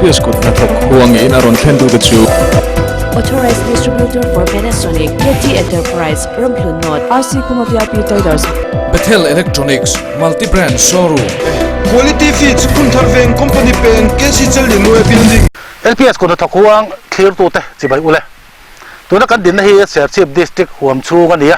LPS kut hnathawk huangin a rawn thlen tute chu. Authorized Distributor for Panasonic, KT Enterprise, Ramhlun North, RC Khuma VIP Traders. Bethel Electronics, Multi Brand Showroom. Quality Feeds, Phunthar Veng Company Peng, KC Challinuai Building. LPS kut hnathawk huang thlirtute chibai ule. Tuna kan dinna hi Serchhip District huam chhung a ni a,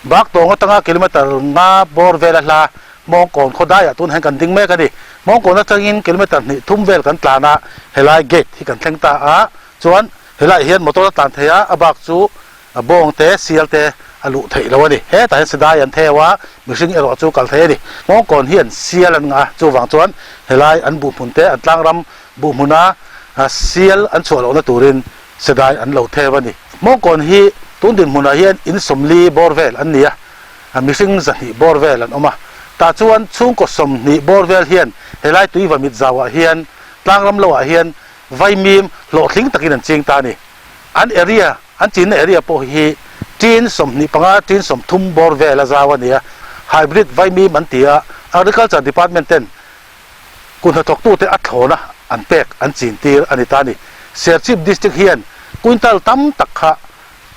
Baktawng atanga kilometre nga bawr vela hla Hmawngkawn khaw daiah tun hian kan ding mek a ni. Hmawngkawn atangin kilometre hnih thum vel kan tlan a, helai gate hi kan thleng ta a, chuan helaiah hian motor a tlan thei a, a bak chu bawng te, sial te a luh theih lo a ni. Hetah hian sidai an theu a, mihring erawh chu kal thei a ni. Hmawngkawn hian sial an ngah a, chuvang chuan helai an buhhmun te, an tlangram buhhmuna sial an chhuah lohna turin Sedai an lo theu a ni. Hmawngkawn hi tun dinhmunah hian in 40 bawr vel an ni a, mihring 200 bawr vel an awm a. Tah chuan chhungkaw 20 bawr vel hian helai tuiva mit zauah hian tlangram loah hian vaimim hlawhtling takin an ching ta a ni. An area, an chinna area pawh hi tin 25, tin 30 bawr vel a zau a ni a. Hybrid vaimim an ti a, Agriculture Department ten Kut hnathawktute a thlawna an pek an chin tir a ni ta a ni. Serchhip District hian quintal tam tak kha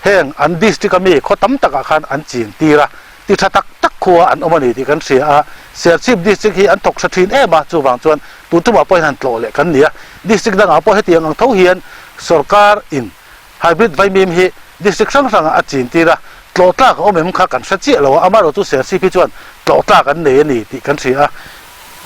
heng an district a mi khaw tam takah khan an chin tir a, ti tha tak tak khua an awm a ni tih kan hria a. Serchhip District hi an thawk tha thin em a, chuvang chuan tun tumah pawhin han tlawh leh kan ni a. District dangah pawh hetiang ang tho hian sorkar in hybrid vaimim hi district hrang hrangah a chin tir a, tlawh tlak a awm em kha kan hre chiah lo a, amaherawhchu Serchhip hi chuan tlawh tlak an nei a ni tih kan hria a.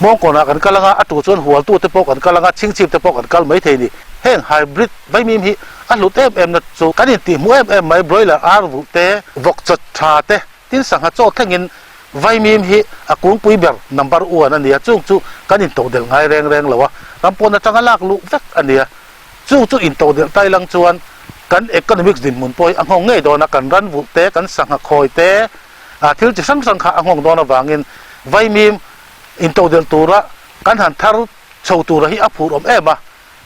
Hmawngkawnah kan kal anga, a tu chuan hualtute pawh kan kal anga, chhingchhip te pawh kan kal mai thei ni. Heng hybrid vaimim hi a hlut em em na chu kan intihhmuh em em mai, broiler ar vulh te, vawk chaw tha te, tin sangha chaw thlengin vaimim hi a kungpui ber number one a ni a, chung chu kan intodelh ngai reng reng lo a, ram pawn atanga lak luh vek a ni a. Chung chu intodelh tai lang chuan kan economics dinhmun pawh hi a nghawng ngei dawn a, kan ran vulh te, kan sangha khawi te, a thil chi hrang hrang kha a nghawng dawn avangin vaimim intodelh tura kan han thar chho tura hi a phur awm em a,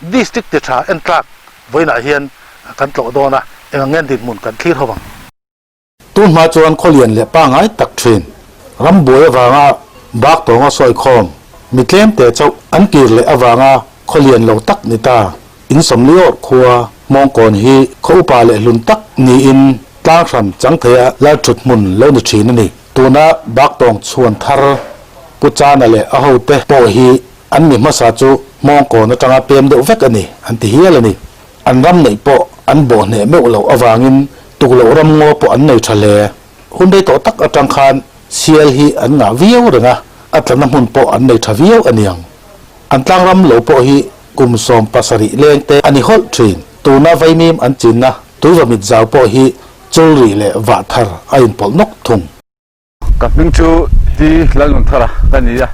district ti tha en tlak vawiinah hian kan tlawh dawn a, eng ang ngen dinhmun kan thlir ho ang. Tun hma chuan khawlian leh pangai tak thin rambuai avanga bak tawnga sawi khawm mi tlem te chauh an kir leh avanga khawlian lo tak ni ta. In 40 awrh khua Hmawngkawn hi khaw upa leh hlun tak niin tlang hran chang theia lal thut hmun lo ni thin a ni. Tuna Baktawng chhuan thar Pu Chana leh a hote pawh hi an mi hmasa chu Hmawngkawn atanga pem deuh vek a ni an ti hial a ni. An ram neih pawh an bawh hneh meuh loh avangin tukloh ram ngaw pawh an nei tha hle. Hun rei tawh tak atang khan sial hi an ngah viau reng a, a tlana hmun pawh an nei tha viau a niang. An tlangram lo pawh hi kum 17 leng te a ni hawlh thin. Tuna vaimim an chinna tuiva mit zau pawh hi chulri leh vah thar a inpawlh nawk thung. Ka hming chu Ti Lalnunthara ka ni a,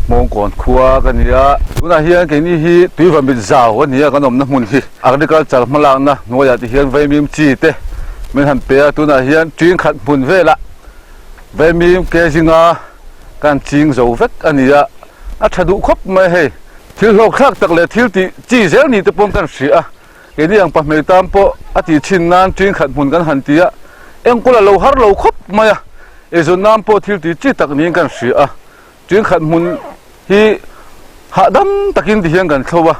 Hmawngkawn khua ka ni a. Tunah hian keini hi tuiva mit zau a ni a, kan awmna hmun hi agriculture hmalakna hnuaiah ti hian vaimim chi te min han pe a, tunah hian ṭing khat hmun velah vaimim ke zinga kan ching zo vek a ni a, a ṭha duh khawp mai hei. Thil hlawkthlak tak leh thil tih chi zel ni te pawn kan hria a, keini ang pahmei tan pawh a tih chhin nan ṭing khat hmun kan han ti a, enkawl a lo har lo khawp mai a, eizawn nan pawh thil tih chi tak niin kan hria a, ṭing khat hmun hi hahdam takin ti hian kan thlo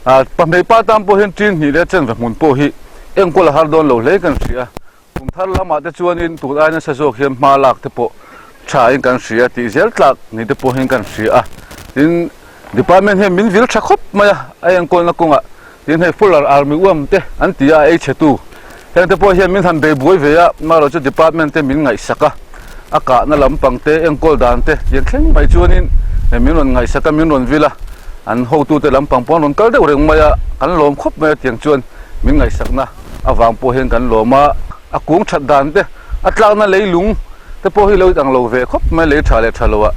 a, pahmei pa tan pawh hian ṭing hnih leh chenve hmun pawh hi enkawl a har dawn lo hle kan hria a. Kum thar lamah te chuanin tun ai nasa zawk hian hma lak te pawh tha in kan hria tih zel tlak ni te pawhin kan hria a. Tin, department hian min vil tha khawp mai a, a enkawlna kawngah tin hei Fuller Army uam te an ti a, a ei chhe tu. Heng te pawh hian min han bei buai ve a, amaherawhchu department te min ngaihsak a, a kahna lampang te, enkawl dan te tiang thleng mai chuanin min rawn ngaihsak a, min rawn vil a, an hotute lampang pawh an rawn kal deuh reng mai a, kan lawm khawp mai a tiang chuan min ngaihsakna. Avang pawh hian kan lawm a, a kung that dan te, a tlakna leilung te pawh hi lo inang lo ve khawp mai lei tha leh tha lo ah.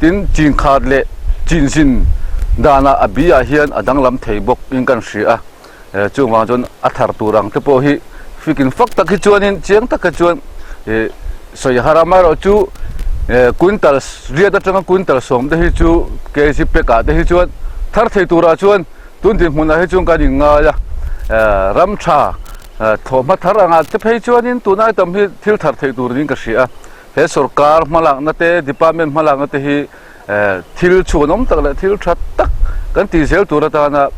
Tin, chin khat leh chin zin danah a bi ah hian a danglam thei bawk in kan hria a, chung vang chuan a thar tur ang te pawh hi fikin fak tak hi chuanin chiang tak hi chuan sawi har a, amaherawh chu quintal riat atanga quintal 10 te hi chu kg pack ah te hi chuan thar thei turah chuan Tun dinhmunah hi chuan kan inngai a, ram tha thlawhhma thar angah te phei chuanin tun item hi thil thar theih tur niin ka hria a. He sorkar hmalakna te, department hmalakna te hi thil chhuanawm tak leh thil tha tak kan tih zel tur atana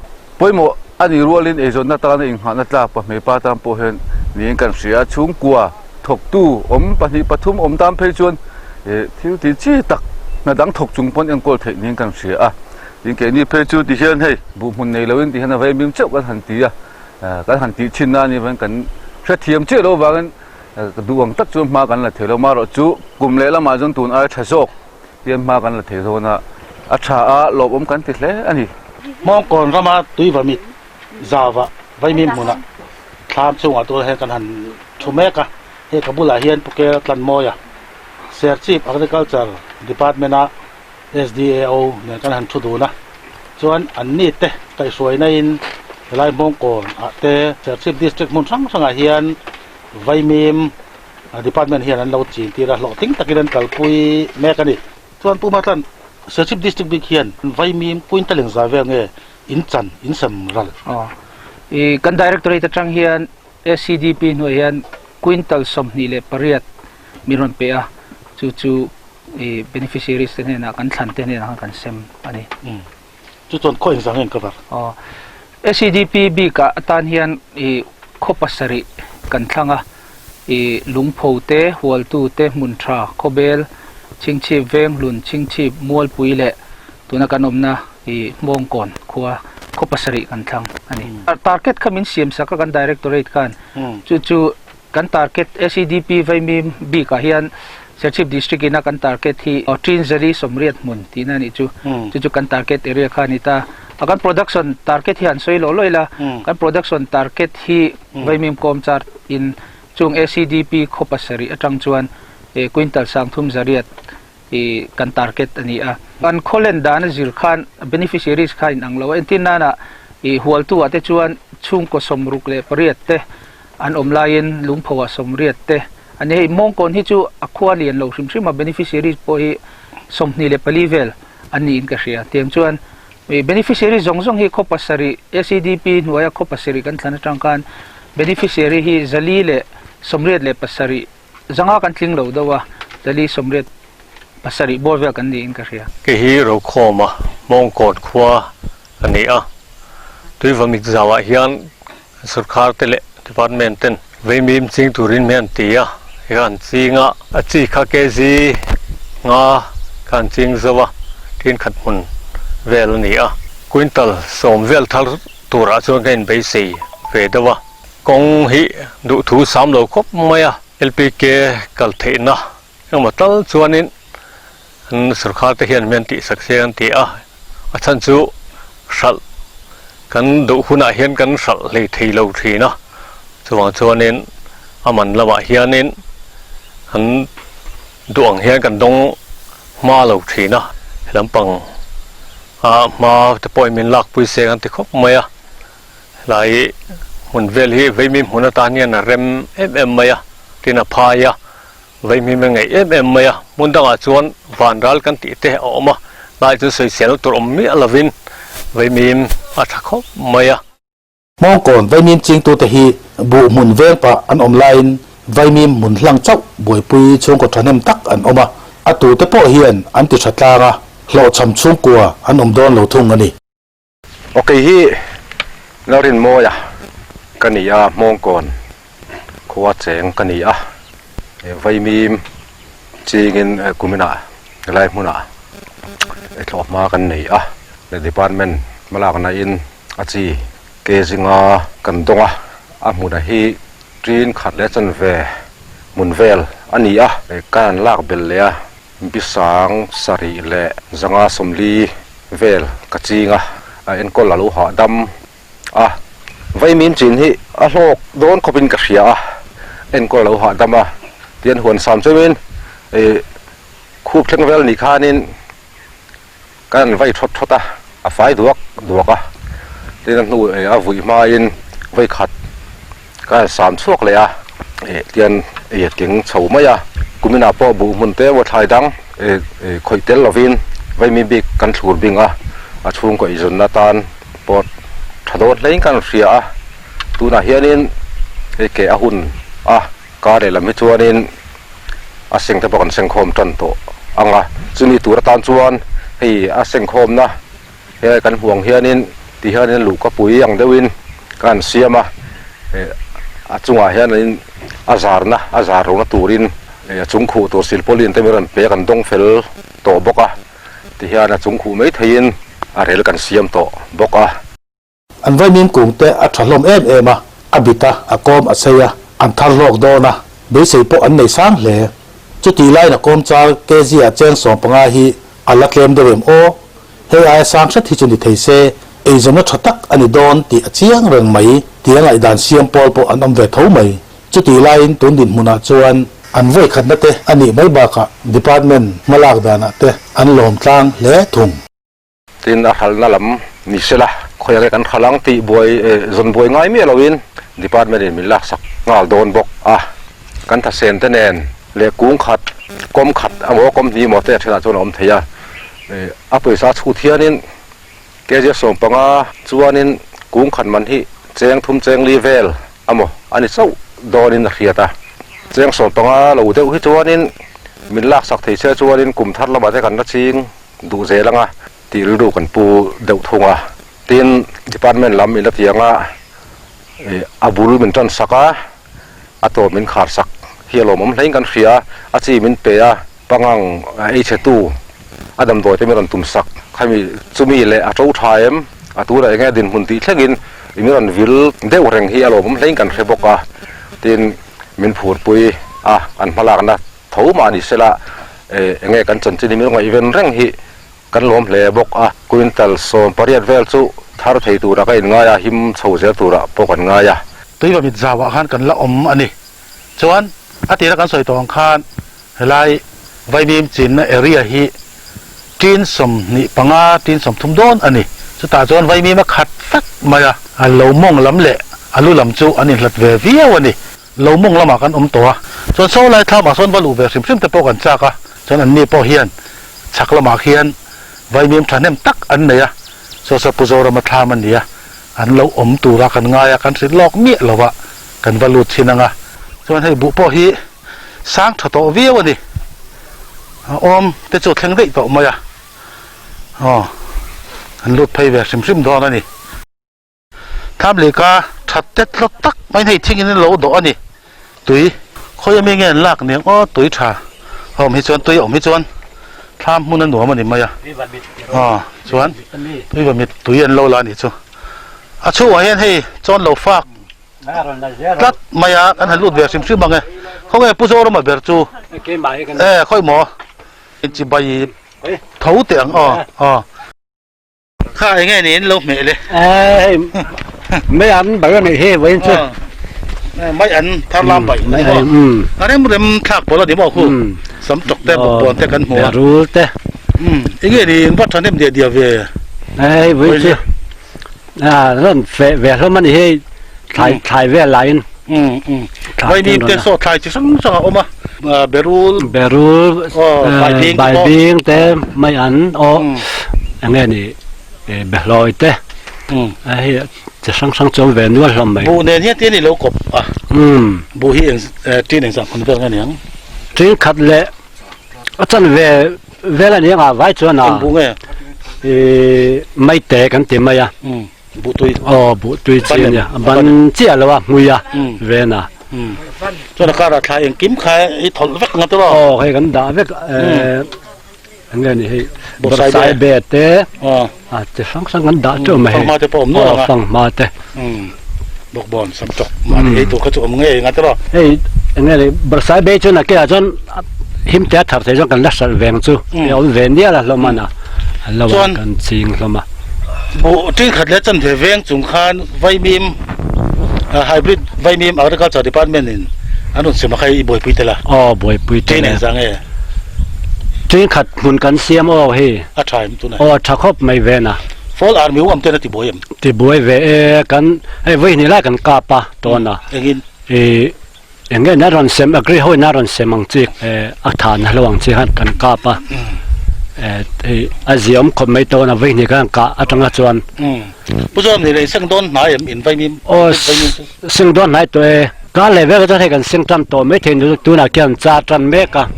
pawimawh a nih rualin eizawnna tana inghahna tlak pahmei pa tan pawh hian niin kan hria a, chhungkua thawktu awm pahnih pathum awm tan phei chuan thil ti chi tak hna dang thawk chung pawn enkawl theih niin kan hria a, tin keini phei chu ti hian hei buh hmun nei loin ti hian a vaimim chauh kan han ti a, kan han tih thin na a nih avangin kan hrethiam chiah loh avangin duh ang tak chuan hma kan la thei lo, amaherawhchu kum leh lamah chuan tun aia tha zawk. Tian hma kan la thei dawn a, a tha a, lawmawm kan ti hle a ni. Hmawngkawn rama tuivamit zauva vaimim hmunah thlam chungah tur hian kan han thu mek a, hei ka bulah hian Pu Kela Tlanmawia, Serchhip Agriculture Department-a SDAO nen kan han thu dun a, chuan an ni te kaihhruaina in helai Hmawngkawn ah te Serchhip District hmun hrang hrangah hian vaimim Department hian an lo chin tir a, hlawhtling takin an kalpui mek a ni. Chuan Pu Matlan, Serchhip District bik hian Vaimim quintal engzah vel nge in chan, in sem ral? Aw, i kan Directorate atang hian SCDP hnuaiah hian quintal 28 min rawn pe a, chu chu i beneficiaries te hnenah kan thlan te hnenah khan kan sem a ni. Chu chuan khaw engzah nge an cover? Aw, SEDP bikah atan hian i khaw pasarih kan thlang a, i lungpho te, hualtu te, hmun tha, khawbel, chhingchhip venghlun, chhingchhip mualpui leh tuna kan awmna i hmawngkawn khua khaw pasarih kan thlang a ni. Target kha min siam sak a kan Directorate khan, chu chu kan target SEDP vaimim bikah hian Serchhip District ina kan target hi Tin Zali 80 hmun tihna a nih chu. Chu chu kan target area kha a ni ta. A kan production target hi han sawi lawh lawih la, kan production target hi vaimim kawm char in chung SEDP khaw pasarih atang chuan quintal 38 i kan target a ni a. Kan khawlen dan a zir khan beneficiaries kha inang lo a, entir nana i hualtu ah te chuan chhungkaw 68 te an awm laiin lungpho ah 80 te a ni. Hei mawngkawn hi chu a khua lian lo hrim hrim a, beneficiaries pawh hi 24 vel an niin ka hria. Tiang chuan i beneficiary zawng zawng hi khaw pasarih SEDP hnuaia khaw pasarih kan thlan atang khan beneficiary hi 487 Zanga kan tling lo deuh a, 487 bawr vel kan niin ka hria. Kei hi Rokhawma Mawngkawn khua ka ni a, Tuivamit zauah hian sorkar te leh department ten veimim ching turin mi an ti a, hei kha an ching a, a chi kha kg nga kha an ching zo a, tin khat hmun vel a ni a, quintal 10 vel thar turah chuan ka inbeisei ve deuh a. Kawng hi duhthu sam lo khawp mai a, LPK kal theihna engmaw tal chuanin an sorkar te hian mian tihsak se an ti a, a chhan chu hralh kan duh hunah hian kan hralh hlei thei lo thin a, chuvang chuanin a man lamah hianin an duh ang hian kan dawng hma lo thin a, lampang a hma te pawhin min lakpui se an ti khawp mai a. Helai hmun vel hi Vaimim hmun atan hian a rem em em mai a, tin a phai a, Vaimim a ngeih em em mai a, hmun dangah chuan van ral kan tih te a awm a, lai chu sawisel tur awm miah lovin Vaimim a tha khawp mai a. Hmawngkawn Vaimim chingtute hi buh hmun veng pah an awm laiin Vaimim hmun hlang chauh buaipui chhungkaw thahnem tak an awm a, a tute pawh hian an ti tha tlang a, hlawhchham chhungkua an awm dawn lo thung a ni. Aw kei hi Lalrinmawia ka ni a, Hmawngkawn khua cheng ka ni a, Vaimim chingin kuminah helai hmunah tlawh hma kan nei a, department hmalakna in a chi ke zinga kan dawng a, a hmunah hi tin khat leh chanve hmun vel a ni a, kan lak belh leh a. Bisang sarih leh zanga 40 vel ka ching a, a enkawl a lo hahdam a, Vaimim chin hi a hlawk dawn khawpin ka hria a, enkawl a lo hahdam a, tian huan sam cheuhin ih khup thleng vel ni khanin kan han vai thawt thawt a, a fai duak duak a, tin a hnu a vui hmain vawi khat ka han sam chhuak leh a, ih tian ei a tling chho mai a, kuminah pawh buh hmun te emaw thlai dang ih khawih tel lovin vaimi bik kan thlur bing a, a chhungkaw eizawnna tan pawh tha dawn hlein ka han hria a, tunah hianin hei ke a hun a kar lehlam hi chuanin. a seng te pawh kan sengkhawm tan tawh ang a, chumi tur atan chuan hei a sengkhawmna he kan huang hianin Ti hianin luhka pui ang deuhin ka han siam a, a chungah hianin a zarna a zar lohna turin a chung khuh tur silpauline te min rawn pe a kan dawng fel tawh bawk a, ti hian a chung khuh mai theihin a rel kan siam tawh bawk a. An vaimim kung te a tha hlawm em em a, a bit a, a kawm a chei a, an thar hlawk dawn a, beisei pawh an nei sang hle. Chutih laiin a kawm char kg ah cheng 15 hi a la tlem deuh em aw? Hei aia sang hret hi chu ni thei se, eizawnna tha tak a ni dawn tih a chiang reng mai tia ngaihdan siam pawl pawh an awm ve tho mai. Chutih laiin tun dinhmunah chuan an vawikhatna te a nih mai bakah department hmalak danah te an lawm tlang hle thung. Tin, a hralhna lam ni sela, khawi ange kan hralh ang tih buai zawn buai ngai miah loin department in min laksak nghal dawn bawk a. Kan thasen te nen leh kung khat, kawm khat emaw kawm hnih emaw te a thenah chuan a awm thei a. A pawisa chhut hianin kg 15 chuanin kung khat man hi cheng thum cheng li vel emaw a ni chauh dawnin a hriat a. Cheng 15 lo deuh hi chuanin min laksak thei se chuanin kum thar lamah te kan la ching duh zel anga tih rilru kan pu deuh thung a. Tin, department lam in la ti anga a bul min tan sak a, a tawp min khar sak hi a lawmawm hlein kan hria a, a chi min pe a. Pangang ei chhetu a damdawi te min rawn tum sak. Khami chumi leh a to tha em? A tunah enge dinhmun tih thlengin min rawn vil deuh reng hi a lawmawm hlein kan hre bawk a. Tin, min phurpui a, an hmalakna tho mah ni sela enge kan chanchin hi min ngaihven reng hi kan lawm hle bawk a. Quintal 18 vel chu thar thei turah ka inngai a, him chho zel turah pawh kan ngai a. Tuivamit zauah khan kan la awm a ni. Chuan a tira kan sawi tawh ang khan Helai Vaimim chinna area hi tin 25, tin 30 dawn a ni. Chutah chuan Vaimim a khat vek mai a, a lo mawng lam leh a lu lam chu an inhlat ve viau a ni. Lo mawng lamah kan awm tawh a, chuan saw lai thlamah sawn va luh ve hrim hrim te pawh kan chak a, chuan anni pawh hian chhak lamah khian Vaimim thahnem tak an nei a, saw saw Pu Zorama thlam a ni a, an lo awm tura kan ngai a, kan hrilh lawk miah lo va, kan va lut thin ang a. Chuan hei buh pawh hi sang tha tawh viau a ni. Awm te chu thleng daih tawh mai a. Aw, an lut phei ve hrim hrim dawn a ni. Thlam lehka that te tlawt tak mai hei thingin an lo dawh a ni. Tui, khawi ami nge an lak niang aw tui tha a awm hi chuan tui a awm hi chuan thlam hmun a nuam a ni mai a. Aw, chuan tui va mit tui an lo la a nih chu. A chhungah hian hei chawn lo fak. Tlat mai a, kan han lut ve hrim hrim ang e. Khawnge Pu Zorama ber chu? E, khawi maw? Chibai tho teh ang aw, aw. Kha enge niin lo hmeh le? Hei, mai an bai a neih hi vawiin chu. Mai an thar lam bai. Mai an. A rem rem thlak pawl a ni maw khu? Sam tawk te, bawkbawn te kan hmu a. Rul te. Enge niin va thahnem diah diah ve? Hei vawiin chu. A rawn feh ve hlawm a ni hei thlai thlai vel laiin. Vaimim te saw thlai chi hrang hrang a awm a berul berul baibing te mai an aw enge ni behlawi te hei chi hrang hrang chu awm ve nual hlawm mai. Buh nen hian tin i lo kawp a buh hi eng tin engzah hmun vel nge niang? Tin khat leh A chan ve vel a ni anga vai chuan a Buh nge? I mai te kan ti mai a. Buh tui. Aw buh tui chi a nia. A ban chiah lo a hmui a ven a. Chuan a karah thlai engkim kha i thawlh vek nga tawh a. Aw hei kan dah vek eng nge ni hei bawrhsai be te a chi hrang hrang kan dah teuh mai hei. Fanghma te pawh awm nual ang a. Aw fanghma te. Bawkbawn sam tawk mahni ei tur kha chu awm ngei nga tawh. Hei eng nge ni Barsai Bay chuan a keah chuan him te a thar thei chuan kan la hralh veng chu hei a awm ve nial a hlawm a na an lo ah kan ching hlawm a. Buh tin khat leh chanve veng chung khan Vaimim Hybrid Vaimim Agriculture Department in an rawn sem a kha i buaipui tel a. Aw buaipui tel e. Tin engzah nge? Tin khat hmun kan siam aw hei. A tha em tunah? Aw a tha khawp mai ven a. Fall Army u am ten a ti buai em? Ti buai ve e, kan hei vawi hnih lai kan kap a tawn a. Engin? I eng nge na rawn sem agri ho in a rawn sem ang chi a tha na hlo ang chi khan kan kap a. Hei a ziawm khawp mai tawn a vawi hnih khan kah atanga chuan. Pu Zawm ni leh seng dawn hnai em in vaimim? Aw seng dawn hnai tawh e. Ka leh vek chuan hei kan seng tan tawh mai thei tunah khian char tan mek a.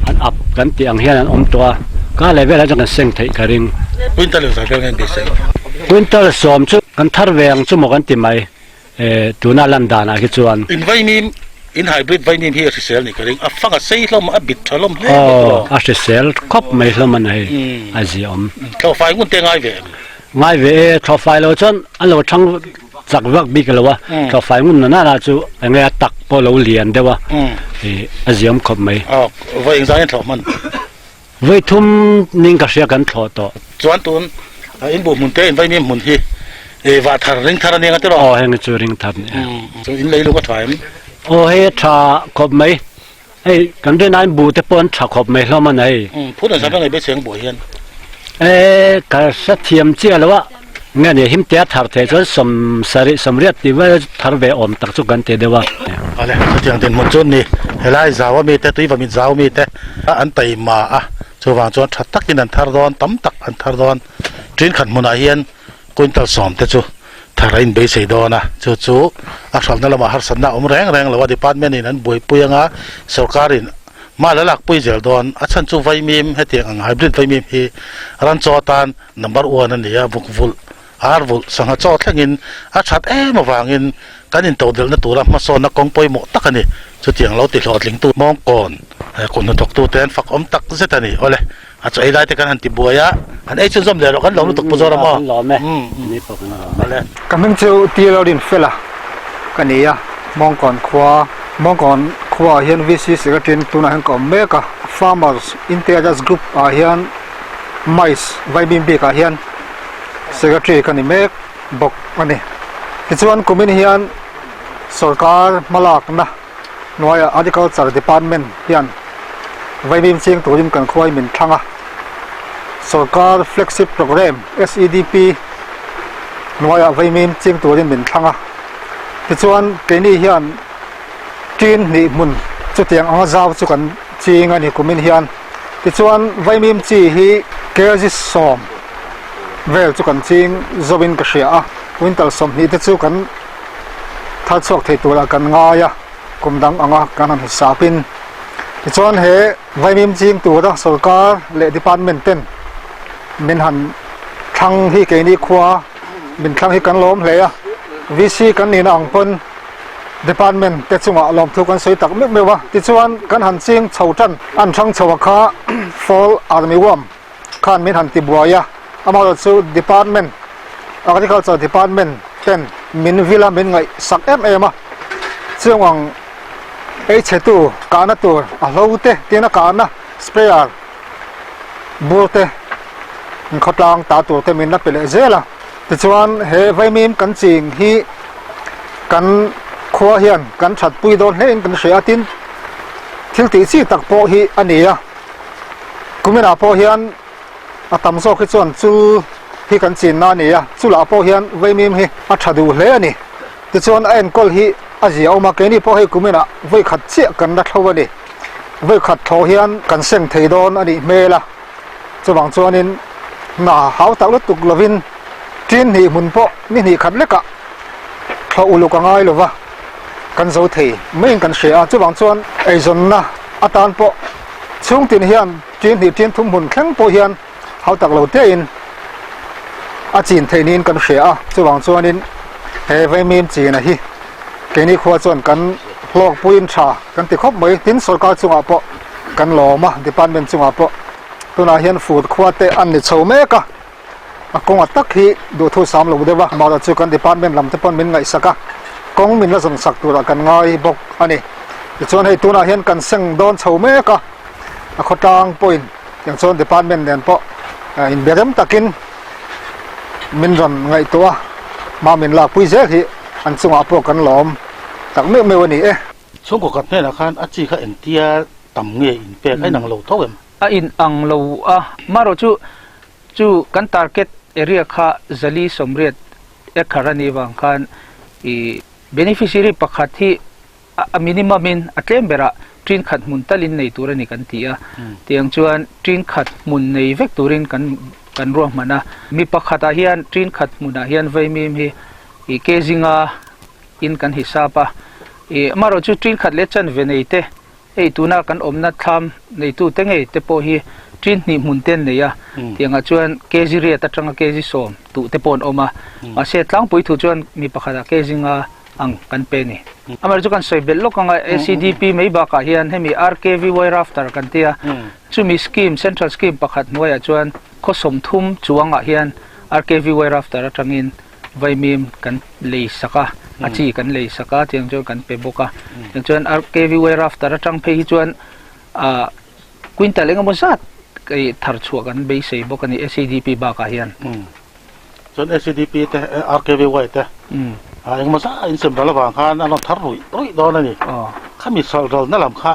An ap kan tih ang hian an awm tawh a. Ka leh velah chuan kan seng theih ka ring. Quintal engzah vel nge an beisei? Quintal sawm chu kan thar ve ang chu maw kan ti mai tuna lan danah khi chuan. In vaimim, in hybrid vaimim hi a hrisel ni ka ring, a fang a sei hlawm a, a bit tha hlawm hle mai tawh. Aw, a hrisel khawp mai hlawm a ni hei, a ziaawm. Thlawhfai ngun te ngai ve em? Ngai ve e, thlawhfai lo chuan a lo thang chak vak bik lo a, thlawhfai ngun na nana chu eng nge a tak pawh lo lian deuh a, a ziaawm khawp mai. Aw, vawi engzah nge thlawh hman? Vawi thum ning ka hria kan thlawh tawh. Chuan tun in buh hmun te in vaimim hmun hi vah thar ring thar a nia nga tiraw? Aw heng hi chu ring thar ni e. Chu in lei lung a tha em? Aw hei a tha khawp mai. Hei kan rin aiin buh te pawh an tha khawp mai hlawm a ni hei. Phut an sam em ngei cheng buh hian? E ka hre thiam chiah lo a, nge ni him te a thar theih chuan sawmsarih sawmriat tih vel thar ve awm tak chu kan ti deuh a. Awle, chutiang dinhmun chu ni helai zau ami te tuivamit zau mi te an taima a, chuvang chuan tha takin an thar dawn, tam tak an thar dawn. Ṭin khat hmunah hian quintal sawm te chu thar a inbeisei dawn a, chu chu a hralhna lamah harsatna a awm reng reng lo a, department in an buaipui anga sorkar in mah la lakpui zel dawn, a chhan chu vaimim hetiang ang hybrid vaimim hi ran chaw atan number one a ni a, vuk vulh ar vulh sangha chaw thlengin a that em avangin kan intodelhna tura hmasawnna kawng pawimawh tak a ni, chutiang lo ti hlawhtlingtu mawngkawn kut hnathawktute an fak awm tak zet a ni. Awle, a chaw ei lai te kan han ti buai a, han ei chhunzawm leh rawh kan lawm lutuk Pu Zoram aw. Awle. Ka hming chu Tia Lalrinfela ka ni a, Mawngkawn khua, Mawngkawn khuaah hian VC Secretary tunah hian ka awm mek a, Farmers Interest Group ah hian Mais Vaibim bikah hian Secretary ka ni mek bawk a ni. Tichuan kumin hian sorkar hmalakna hnuaiah Agriculture Department hian vaimim ching turin kan khuai min thlang a. Sorkar Flagship Programme SEDP hnuaiah vaimim ching turin min thlang a. Tichuan keini hian tin hnih hmun chutiang anga zau chu kan ching a ni kumin hian. Tichuan vaimim chi hi kg sawm vel chu kan ching zawin ka hria a, quintal 20 te chu kan thar chhuak thei turah kan ngai a, kum dang anga kan han hisapin. Tichuan he vaimim ching tura sorkar leh department ten min han thlang hi keini khua min thlang hi kan lawm hle a, VC kan nihna ang pawn Department te chungah lawmthu kan sawi tak meuh meuh a, tichuan kan han ching chho tan an hrang chho a kha Fall Army Worm khan min han ti buai a, amaherawh chu Department Agriculture Department ten min vil a min ngaih sak em em a, chung ang ei chhe tu kahna tur a hlo te tin a kahna sprayer bur te khawtlang ta tur te min la pe leh zel a. Tichuan he vaimim kan ching hi kan khua hian kan thatpui dawn hle in kan hria a, tin thil tih chi tak pawh hi a ni a, kuminah pawh hian a tam zawk hi chuan chul hi kan chinna a ni a, chulah pawh hian vaimim hi a tha duh hle a ni. Tichuan a enkawl hi a zia awm a, keini pawh hei kuminah vawikhat chiah kan la thlo a ni, vawikhat thlawh hian kan seng thei dawn a nih hmel a. Chuvang chuanin hna hau tak lutuk lovin tin hnih hmun pawh ni hnih khat lekah thlawh uluk a ngai lova kan zo thei maiin kan hria a. Chuvang chuan eizawnna atan pawh chhungtin hian tin hnih tin thum hmun thleng pawh hian hau tak lo tein a chin theih niin kan hria a. Chuvang chuanin he vaimim china hi keini khua chuan kan hlawkpuiin tha kan ti khawp mai. Tin sorkar chungah pawh kan lawm a, department chungah pawh tunah hian fur khua te an ni chho mek a, a kawnga tak hi duhthu sam lo deuh a, mahse chu kan department lam te pawn min ngaihsak a, kawng min la zawn sak turah kan ngai bawk a ni. Tichuan hei tunah hian kan seng dawn chho mek a, a khawtlang pawhin tiang chuan department nen pawh inbe rem takin min rawn ngaihtuah a, hma min lakpui zel hi an chungah pawh kan lawm tak meuh meuh a ni e. Chhungkaw khat hnenah khan a chi kha engtia tam nge in pek a inang lo tho em? A inang lo a, marawh chu chu kan target area kha zali sawmriat acre a nih vang khan ih beneficiary pakhat hi a minimum in a tlem berah tin khat hmun talin nei tur a ni kan ti a, tiang chuan tin khat hmun nei vek turin kan kan ruahman a, mi pakhatah hian tin khat hmunah hian vaimim hi ih kg nga in kan hisap a, ih amaherawhchu tin khat leh chanve nei te hei tuna kan awmna thlam neitu te ngei te pawh hi Tin hnih hmun te an nei a, tiangah chuan kg riat atanga kg 10 tuh te pawh an awm a, mahse tlangpui thu chuan mi pakhatah kg nga ang kan pe a ni. Amaherawhchu chu kan sawi belh lawk anga SEDP mai bakah hian hemi RKVY Rafter kan ti a, chumi scheme, central scheme pakhat hnuaiah chuan khaw 30 chuangah hian RKVY Rafter atangin vaimim kan lei sak a, a chi kan lei sak a, tiang chuan kan pe bawk a. Tiang chuan RKVY Rafter atang phei hi chuan ah quintal engemaw zat thar chhuah kan beisei bawk a ni SEDP bakah hian. Chuan SEDP te RKVY te engemaw zat in sem ral avang khan an rawn thar ruih ruih dawn a ni. Khami hralh ralna lam kha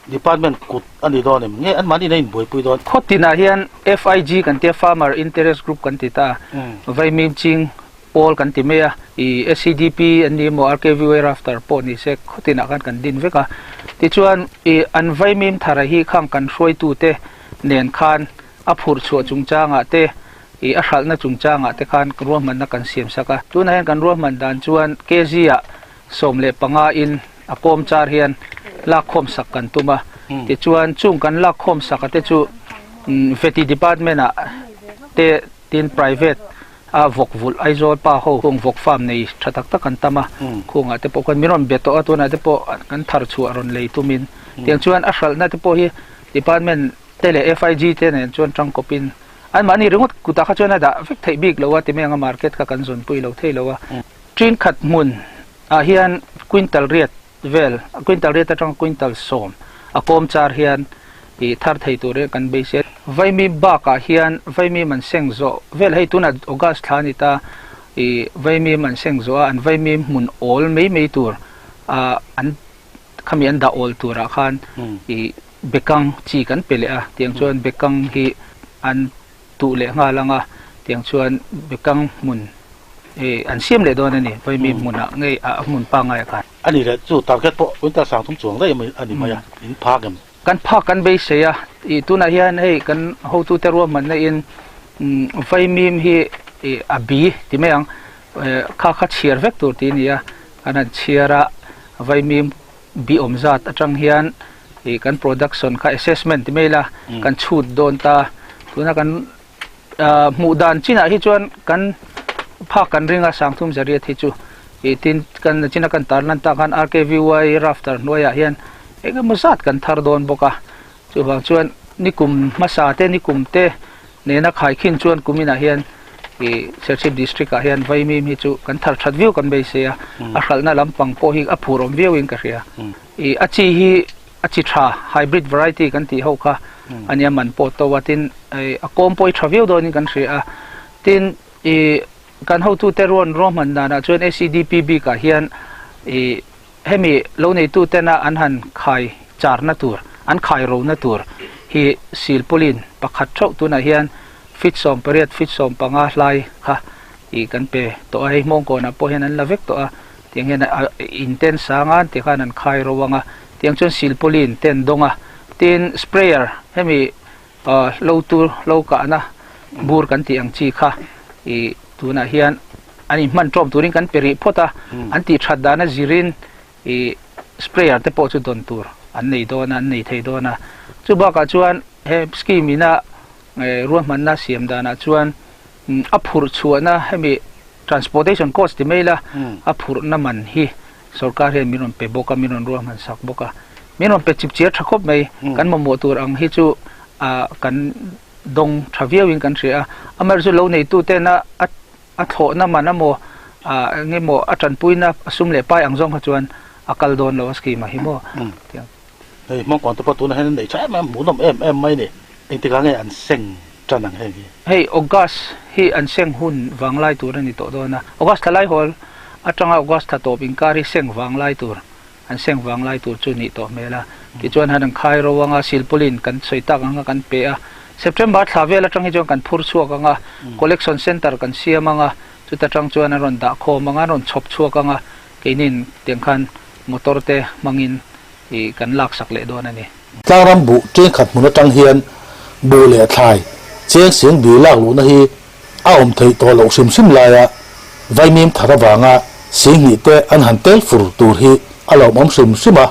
department kut a ni dawn em? Nge anmahni in a inbuaipui dawn? Khaw tinah hian FIG kan tia Farmer Interest Group kan ti ta, Vaimim Ching Pawl kan ti mai a, i SEDP an ni emaw RKVY Rafter pawh ni se khaw tinah khan kan din vek a. Tichuan i an vaimim thara hi khang kan hruaitute nen khan a phurh chhuah chungchangah te, i a hralhna chungchangah te khan ruahmanna kan siam sak a. Tunah hian kan ruahman dan chuan kg ah 15 in a kawm char hian lakkhawm sak kan tum a. Tichuan chung kan lakkhawm sak a te chu Vety Department ah te tin private a vawk vulh Aizawl pa ho kung vawk farm nei tha tak tak an tam a, khungah te pawh khan min rawn be tawh a, tunah te pawh kan thar chhuah rawn lei tumin tiang chuan a hralhna te pawh hi department te leh FIG te nen chuan tangkawpin anmahni ringawt kutah kha chuan a dah vek theih bik lo a ti mai ang a market kha kan zawnpui lo thei lo a. Tin khat hmun ah hian quintal riat vel quintal riat atanga quintal 10 a kawm char hian ih thar thei tur hi kan beisei a. Vaimim bakah hian vaimim an seng zawh vel hei tunah August thla a ni ta ih vaimim an seng zawh a an vaimim hmun awl mai mai tur ah an khami an dah awl turah khan ih bekang chi kan pe leh a tiang chuan bekang hi an tuh leh nghal ang a, tiang chuan bekang hmun eh an siam leh dawn a ni, vaimim hmunah ngei a hmun pangngai khan. A ni leh chu target pawh quintal 3000 chuang daih a ni mai a, in phak em? Kan phak kan beisei a, ih tunah hian hei kan hotute ruahmanna in vaimim hi ih a bi ti mai ang, eh kha kha chhiar vek tur tih a ni a, kan han chhiar a, vaimim bi awm zat atang hian ih kan production kha assessment ti mai ila kan chhut dawn ta tuna kan ah hmuh dan chinah hi chuan kan phak kan ring a 380 hi chu ih tin kan china kan tarlan tak khan R_K_V_Y rafter hnuaiah hian eng emaw zat kan thar dawn bawk a chuvang chuan nikum hmasa te nikum te nena khaikhin chuan kuminah hian ih Serchhip district ah hian vaimim hi chu kan thar that viau kan beisei a a hralhna lampang pawh hi a phur awm viauin ka hria ih a chi hi a chi tha hybrid variety kan tih ho kha a nia man pawh to a tin ih a kawm pawh hi tha viau dawnin kan hria a tin ih kan hotute ruan ruahman danah chuan S_E_D_P bikah hian ih Hemi lo neitu tena an han khai charna tur, an khai rona tur hi silpawlin pakhat theuh tunah hian feet 18, feet 15 hlai kha ih kan pe tawh a, hei hmawngkawnah pawh hian an la vek tawh a, tiang hian a in ten sang a ti khan an khai ro ang a, tiang chuan silpawlin ten dawng a, tin sprayer hemi lo tur lo kahna bur kan tih ang chi kha ih tunah hian an inhman tawm turin kan pe rih phawt a, an tih that dana zirin ih sprayer te pawh chu dawn tur an nei dawn a, an nei thei dawn a. Chu bakah chuan he scheme ina ruahmanna siam danah chuan a phurh chhuahna hemi transportation cost ti mai la a phurhna man hi sorkar hian min rawn pe bawk a, min rawn ruahman sak bawk a. Min rawn pe chip chiar tha khawp mai, kan mamawh tur ang hi chu ah kan dawng tha viauin kan hria a. Amaherawhchu lo neituten a a thlawhna man emaw ah eng emaw a tanpuina a sum leh pai ang zawng kha chuan a kal dawn lo a scheme ah hi maw tiang. Hei hmangkawn te pawh tunah hian an nei tha em em hmuhnawm em em mai ni. Engtikah nge an seng tan ang heng hi? Hei August hi an seng hun vanglai tur a ni tawh dawn a, August thla lai hawl atanga August thla tawp inkar hi seng vanglai tur an seng vanglai tur chu nih tawh hmel a. Tichuan han an khai ro anga silpawlin kan sawi tak anga kan pe a. September thla vel atang hi chuan kan phur chhuak anga collection centre kan siam anga chuta tang chuan an rawn dah khawm anga an rawn chhawp chhuak anga keinin tiang khan motor te hmangin ih kan lak sak leh dawn a ni. Tlangram buh tengkhat hmun atang hian buh leh thlai cheng sing bi lak luhna hi a awm theih tawh loh hrim hrim laia vaimim thar avanga 20,000 te an han tel fur tur hi a lawmawm hrim hrim a,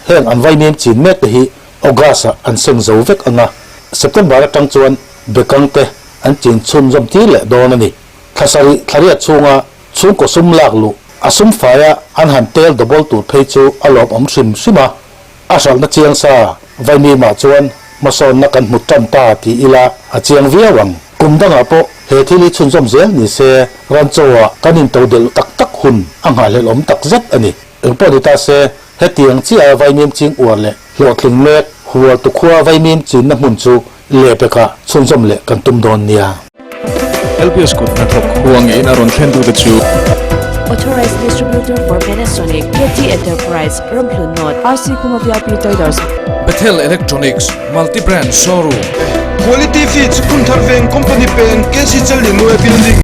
heng an vaimim chin mek te hi August-ah an seng zo vek ang a. September atang chuan bekang te an chin chhunzawm tir leh dawn a ni. Thla sarih thla riat chhunga chhungkaw sum lak luh a sum faia an han tel double tur phei chu a lawmawm hrim hrim a. A hralhna chiang sa Vaimimah chuan hmasawnna kan hmu tan ta ti ila a chiang viau ang. Kum dangah pawh he thil hi chhunzawm zel ni se Ranchaw-ah kan intodelh tak tak hun a nghahhlelhawm tak zet a ni. Engpawh ni ta se, hetiang chiah a Vaimim ching uar leh hlawhtling mek Hualtu khua Vaimim chinna hmun chu lehpekah chhunzawm leh kan tum dawn nia. LPS kut hnathawk huang in a rawn thlen tute chu. Authorized Distributor for Panasonic, KT Enterprise, Ramhlun North, RC Khuma VIP Traders. Bethel Electronics, Multi Brand Showroom. Quality Feeds, Phunthar Veng Company Peng, KC Challianluai Building.